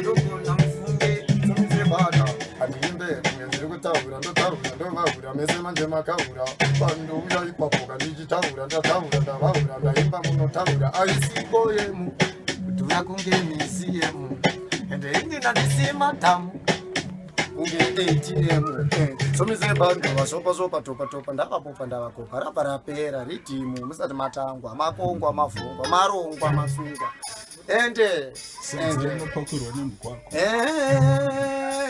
ndogona mufunge. Somisebada handiimbe kunge ndiri kutaura, ndotaura ndovahura mese manje makaura. Pandouya ipapo kandichitaura, ndataura ndavahura, ndaimba munotaura. Aisiko yemu kudhura kunge misi yemu, ende ini nandisi madhamu kunge ATM. Somise bando vasopa sopa topa topa ndavapopa ndavakopa rapa rapera ridhimu musati matangwa makongwa mavhongwa marongwa masungwa ende ende unopakurwa nemugwagwa.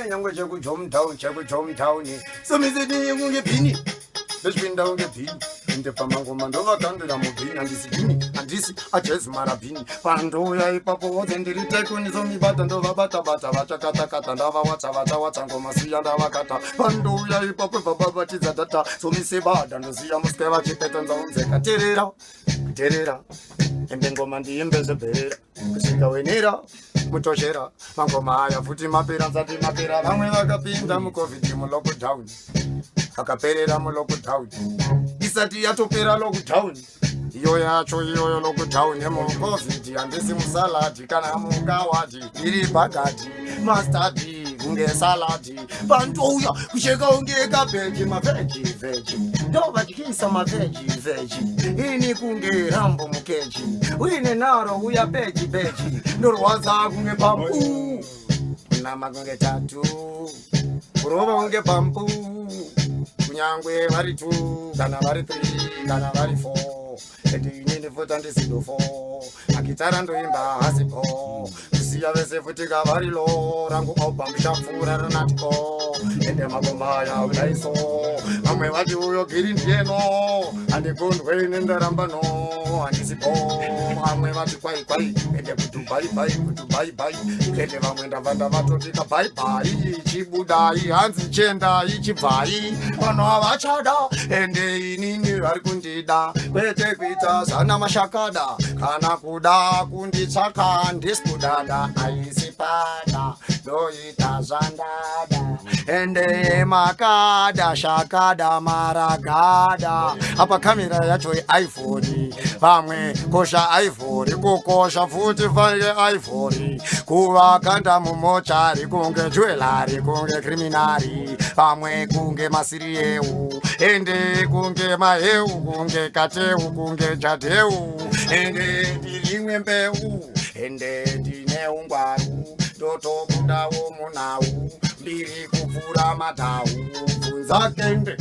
Nyangwe chekujomdown chekujomdown somise dinye kunge bhini ndechipinda kunge bhini, ende pamangoma ndovakandira mubhini. Handisi bhini, handisi ajezi marabhini. Pandouya ipapo wodze ndiri tekuni somibata ndovabata-bata vachakatakata ndavawatsa vachawatsa ngoma siya ndavakata. Pandouya ipapo vababatidza data somisebada ndosiya muswe vachipeta nzaunzeka. Terera terera ende ngoma ndiimbe zvebherera kusvika wenera mutoshera mangoma aya futi mapera nsati mapera. Vamwe vakapinda muCOVID mulockdown, vakaperera mulockdown isati yatopera lockdown iyo yacho iyoyo lockdown yemuCOVID. Handisi musaladi kana mukawadi, iri bhagadhi mastadi kunge saladi. Pandouya kucheka unge kabheji, mavheji vheji ndovatyisa mavheji vheji. Ini kunge Rambo mukeji, uine naro uya peji peji, ndorwadza kunge pampu, kunama kunge tatu, kurova kunge pampu. Kunyangwe vari 2 kana vari 3 kana vari 4, ende inini futi handisi dofo, akitara ndoimba hasipo kusiya vese futi kavari lo rangu album chapfuura ranatiko. Ende mangoma aya udaiso vamwe vati uyo giri ndiyeno, handikundwe ine ndaramba no handisipo. Vamwe vati kwai kwai ende kuDubai bai kuDubai bai, ende vamwe ndabva ndavatotika bye bye, chibudai hanzi chendai chibvai. Vanhu havachada ende inini vari kundida, kwete kuita zvana mashakada kana kuda kunditsvaka. Ndisi kudada, aisi pada, ndoita zvandada. Ende makada shakada maragada apa kamera yacho iPhone, vamwe kosha ivory, kukosha futi fanike ivory, kuvakanda mumochari kunge jewellery, kunge criminal, vamwe kunge masiriyeu, ende kunge maheu, kunge kateu, kunge jadheu. Ende ndirimwe mbeu, ende ndine ungwaru, ndotobudawo munhau mbiri kupfuura madhau. Bvunza kende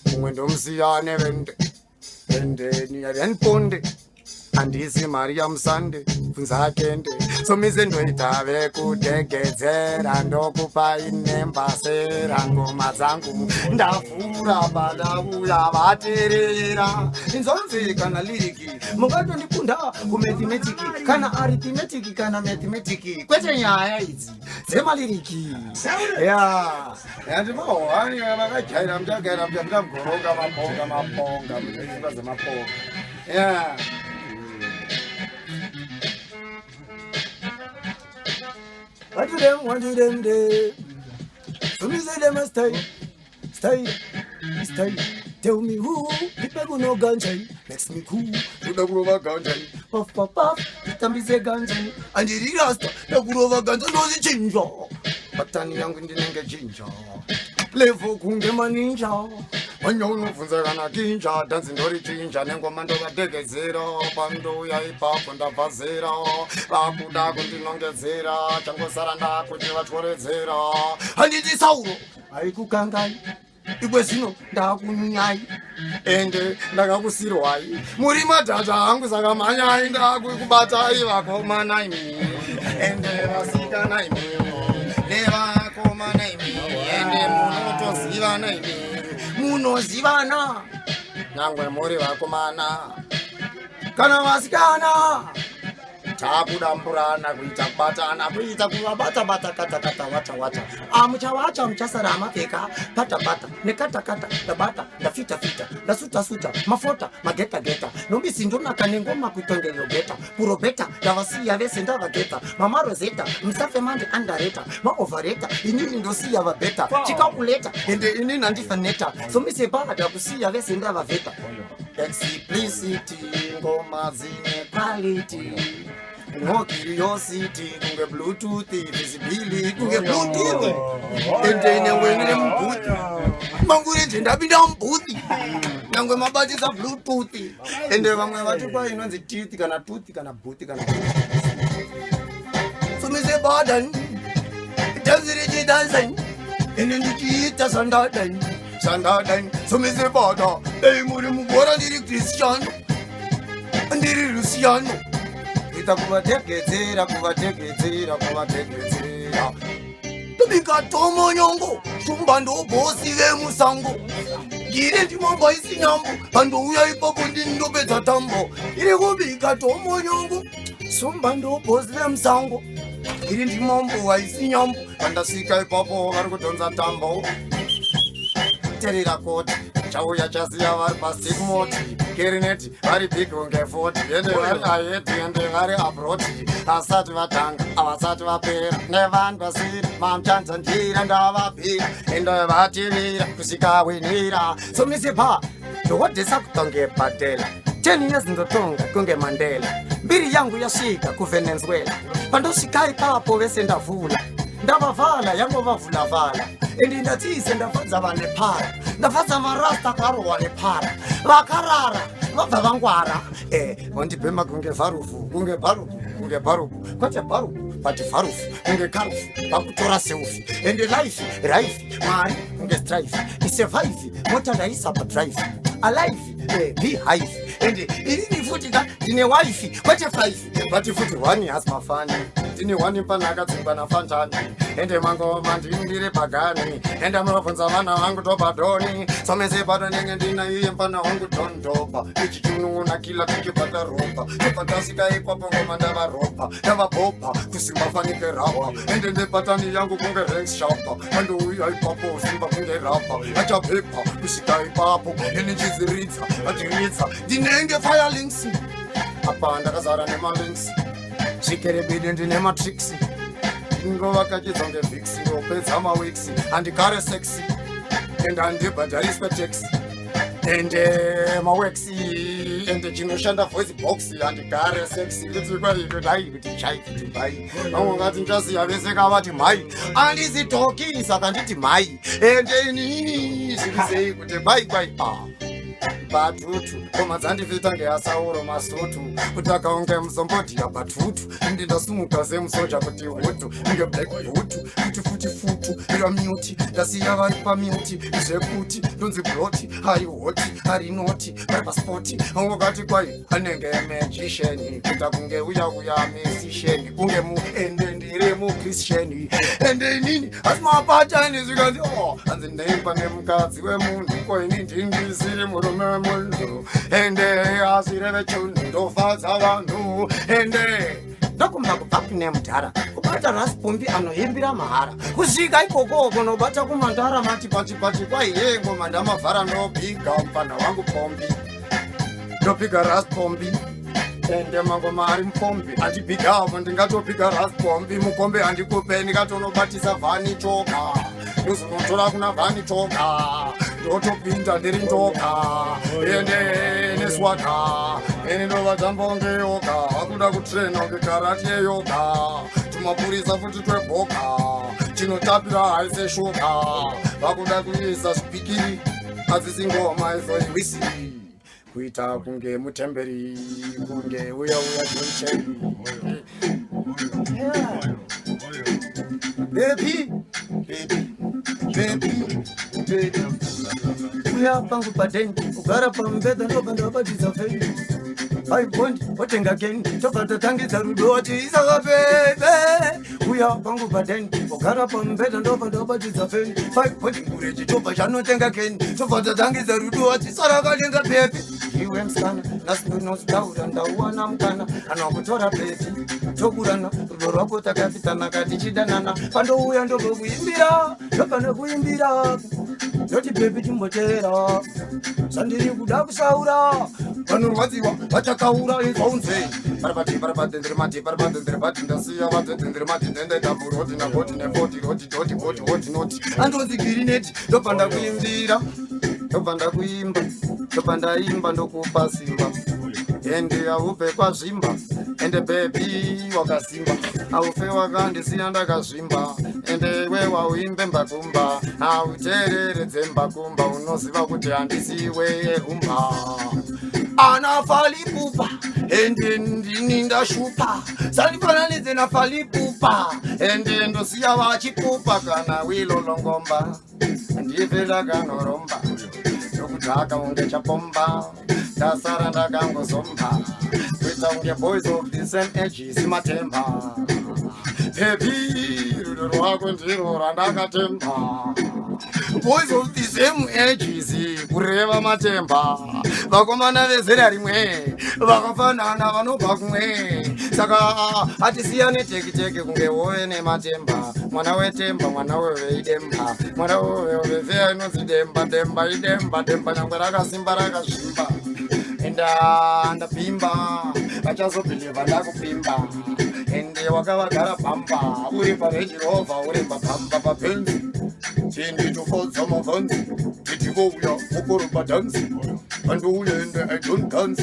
mumwe ndomusiya nevende, ende niyandiponde, handisi mari yamusande. Bvunza kende somise ndoita vekudegedzera, ndokupai nembasera ngoma dzangu ndavhura pandauya vateerera inzonzi kana lyric mungatondikunda kumathematic kana arithmetic kana mathematic, kwete nyaya idzi dzemalyric ya yandimaohani vakajaira muchagaira muchapinda mugoronga maponga maponga muchaimba dzemaponga ya. One to them, one to them, them. So me say them a style, style, style. Tell me who, people no ganja, makes me cool. Kuda kurova ganja, puff puff puff, nditambise ganja. Andiri rasta, ndakurova ganja ndozichinja. Patani yangu ndinenge jinja. Level kunge maninja. Wanya unobvunza kana kinja, dhanzi ndorichinja nengoma ndovadegedzera. Pandouya ipapo ndabva zera, vakuda kundinongedzera, changosara ndakuti vatyoredzera. Handiti Sauro haikukangai ikwe zvino ndakunyunyai, ende ndakakusirwai muri madhadha hangu, saka mhanyai ndakukubatai vakomana imi, ende vasikana imi nevakomana imi, ende munotozivana imi, munozivana nyangwe muri vakomana kana vasikana. Takudamburana kuita kubatana kuita kuvabata bata kata kata wacha wacha amuchawacha muchasara amapfeka pata pata nekatakata ndabata ndafita fita ndasuta suta mafota mageta geta nombisi ndonaka nengoma kuita ngeyogeta purobeta ndavasiya vese ndavageta mamarozeta musafe mandi andareta maovareta inini ndosiya vabheta chikakuleta ende inini handifaneta somise bada kusiya vese ndavavheta. Explicit ngoma dzine quality. No curiosity kunge bluetooth visibility kunge bluetooth ende nyangwe ndiri mubhuthi mangureje ndapinda mubhuthi nyangwe mabatisa bluetooth ende vamwe vati kwa inonzi teeth kana tooth kana bhuthi kana somise badan dhanzi richidansa ende ndichiita sandadan sandadan somise bada dai muri mubhora ndiri cristiano ndiri luciano kuita kuvategedzera kuvategedzera kuvategedzera tobika tomonyongo shumba ndobhosi vemusango ngire ndimomba isinyambo pandouya ipapo ndini ndopedza tambo iri kubika tomonyongo shumba ndobhosi vemusango iri ndimombo waisinyambo pandasvika ipapo vari kudhonza tambo terera koti chauya chasiya vari pastikmoti kerineti vari big kunge 40 ende vari ahead ende vari abroad asati vatanga avasati vapera nevanhu vasiri mamchanza njira ndavabhira ende vativira kusvika winira somisipa ndowadhesa kutonge bhadhela 10 years ndotonga kunge mandela mbiri yangu yasvika kuvenezuela pandosvika ipapo vese ndavhula ndavavhala yangovavhulavala ende ndatiise ndafadza vanepara ndafadza marasta karohwa nepara vakarara vabva vangwara eh, vandibhema kunge vharufu kunge bharufu kunge bharufu kwete bharufu but vharufu kunge karufu vakutora selfi ende life rife mari kunge strife isurvive mota ndaisa padrive alive eh, beehive ende inini futi ka ndine wife kwete five but futi one has mafani ndine one mfana akadzingwa nafanjani ende mangoma ndindiri pagani ende munobvunza vana vangu topadoni somese pato ndenge ndina iye mfana wangu dondopa ichichunun'una kila tichibata ropa tobva tasvika ipapo ngoma ndavaropa ndavabhopa kusimba fanike rapa ende ndepatani yangu kunge ranks shapa andouya ipapo simba kunge rapa achapepa kusvika ipapo ene chiziridza achiridza ndinenge firelinks apa ndakazara nemalinks zvikerebede ndine matricks ndingovakachidza kunge vix ndopedza maweeks handigare sexy and handibhadhariswe taxi ende mawex ende chinoshanda voice box handigare sexy kuti kwai kudai kuti chai kuti bai vamwe vati ndichasiya vese kavati mhai handisi toki saka nditi mhai ende inini zviri sei kuti bai kwai ah batutu ngoma dzandifita ngeasauro masutu kutaka unge muzombodhiya batutu ndi ndasumuka semusoja kuti hutu inge black hutu futi futi futu iramuti ndasiya vari pamuti zvekuti ndonzi broti hari hoti hari noti vari paspoti wakati kwai anenge magician kuita kunge uya uya musician kunge mu ende ndiri muchristian ende inini asi mapatani zvikanzi o oh, hanzi ndaimba nemukadzi wemunhu ko ini ndindisiri murume wemunhu ende asireve chunhu ndofadza vanhu ende ndokumba kubva kune mudhara kubata rasipombi anoimbira mahara kusvika ikoko kunobata kumandara mati pati pati kwaiye ngoma ndamavhara ndobhiga mupfanha wangu pombi ndopiga raspombi ende mangoma ari mupombi andibhiga apo ndingatobhiga raspombi mukombe handikupe ndingatonobatisa vhani choga ndozonotora kuna vhani choga ndotopinda ndiri ndoga ende neswaga ene ndovatambonge yoga vakuda kutrena kunge karati yeyoga tumapurisa futi tweboka chinotapira haise shuga vakuda kuisa zvipikiri adzisi ngoma izoiwisi kuita kunge mutemberi kunge uya uya John Cherry baby baby baby baby uya pangu padeni ugara pamubhedha ndobva ndabatidza feni aibond otenga keni tobva tatangidza rudo watiisaka bebe uya pangu paden ogara pamubhedha ndobva ndabatidza feni five point ngurechi tobva chanotenga keni tobva tatangidza rudo wachisara katenga pepi iwe musikana nhasi ndinotaura ndauwana mukana anokutora pepi toburana rudo rwako takafitana tichidanana pandouya ndobokuimbira ndobva nekuimbira ndoti pepi chimboteera zvandiri kuda kusaura vanorwadziwa vachakaura inzwaunze parapati parapati ndiri mati parapati ndiri pati ndasiya vatete ndiri mati ndende dabhuroti nagoti nefoti roti doti hoti hoti noti andonzi girineti ndobva ndakuimbira ndobva ndakuimba ndobva ndaimba ndokupa simba. Ende haufe kwazvimba, ende baby wakasimba, haufe wakandisiya ndakazvimba. Ende iwe wauimbe mbakumba, hauteerere dzembakumba, unoziva kuti handisiwe yerumba. Ana Falipupa, ende ndini ndashupa, sandifananidze naFalipupa, ende ndosiya vachipupa kana wilolongomba. Ndife ndakanoromba, ndokudhaka unge chapomba, ndasara ndakangozomba, kuita kunge boys of the same age simatemba. Baby, rudo rwako ndirwo rwandakatemba. Boys of the same ages, kureva matemba. Vakomana vezera rimwe vakafanana vanobva kumwe, saka hatisiyane tekiteke kunge hove nematemba. Mwana wetemba, mwana weveidemba, mwana wevefeya inonzi demba. Demba idemba, demba nyangwe rakasimba rakazvimba. Enda ndapimba, vachazobhilivha ndakupimba. Ende wakavagara pamba, uri paRange Rover, uri papamba papenzi, chinditofodza mavhanzi, titivouya mukoroba dhanzi, andouya ende I don't dance,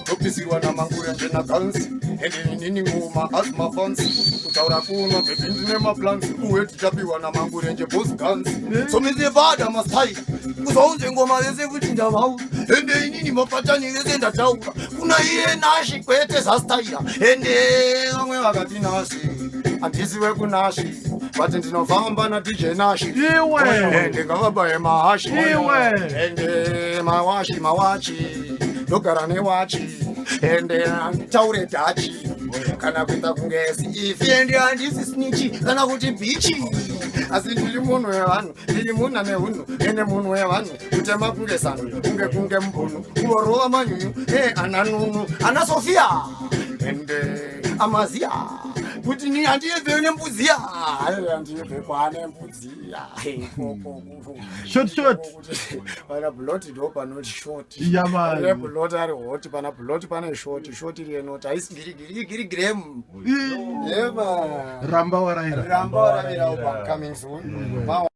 topisirwa namangurenje naganzi. Ende inini ngoma asi mafansi kutaura kuno, baby, ndine maplans, uye tichapiwa namangurenje boss guns. So misevada mastyle kuzounze ngoma vese futi ndavau. Ende inini mapatani vese ndataura kuna iye Nashi, kwete zvastaira. Ende vamwe vakati Nashi handisi wekunashi, but ndinofamba naDJ Nashi. Iwe. Ende ngavabaye mahashi. Iwe. Ende mawashi mawachi, ndogara newachi. Ende handitaure dhachi kana kuita kunge ifi. Ende handisi snitch kana kuti bitch, asi ndiri munhu wevanhu, ndiri munhu ane hunhu. Ende munhu wevanhu kutema kunge sano, kunge mubhunu, kuvorova manyunyu e ana nunu, ana Sofia. Ende amaziya kuti ni handiyebve nembudziya, handiyebve kwane mbudziya. Short, short. Pana blot ndo panoti short. Yeah, man. Reblot ari hot, pana blot pane short short rienoti haisi girigiri, igirigiremu yema. Ramba waraira. Ramba waravira, album coming soon.